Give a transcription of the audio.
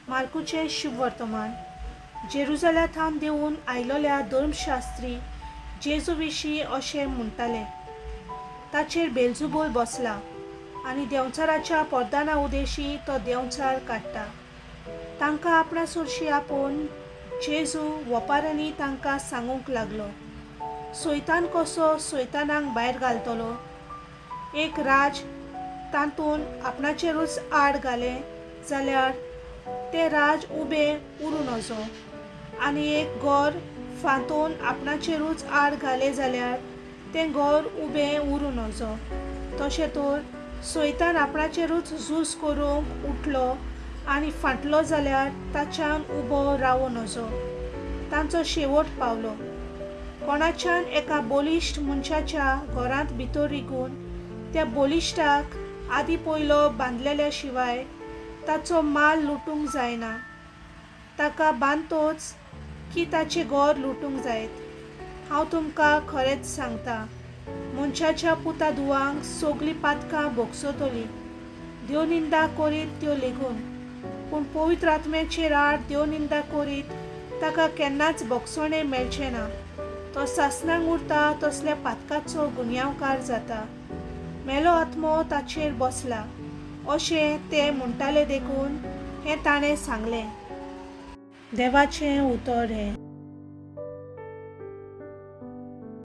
मार्कूचें शुभवर्तमान. जेरुजाल्या थावन देंवून आयलोल्या धर्मशास्त्री जेजू विशीं अशें म्हणटाले, ताचेर बेलजुबूल बसला आनी देंवचाराच्या परदाना उदेशी तो देंवचार काडटा. तांकां आपणा सरशी आपोवन जेजू वपारांनी तांकां सांगूंक लागलो, सैतान कसो सैतानाक भायर घालतलो? एक राज तातूंत आपणाचेरूच आड घालें जाल्यार तें राज उबें उरूं नजो, आनी एक घर फांतोवन आपणाचेरूच आड घालें जाल्यार तें घर उबें उरूं नजो. तशें तर सैतान आपणाचेरूच झूज करूंक उठलो आनी फाटलो जाल्यार ताच्यान उबो रावूं नजो. तांचो शेवट पावलो. कोणाच्यान एका बलिश्ट मनशाच्या घरांत भितर रिगून त्या बलिश्टाक आदी पयलो बांदलेल्या शिवाय ताचो माल लुटूंक जायना. ताका बांदतोच की ताचें घर लुटूंक जायत. हांव तुमकां खरेंच सांगता, मनशाच्या पुता धुवांक सगलीं पातकां भोगसतलीं, देवनिंदा करीत त्यो लेगून. पूण पवित्र आत्म्याचेर आड देवनिंदा करीत ताका केन्नाच भोगसणें मेळचें ना. तो सासणाक उरता तसल्या पातकाचो गुन्यांवकार जाता. मेलो आत्मो ताचेर बसला अशें ते म्हणटाले देखून हें ताणें सांगलें. देवाचें उतर हें.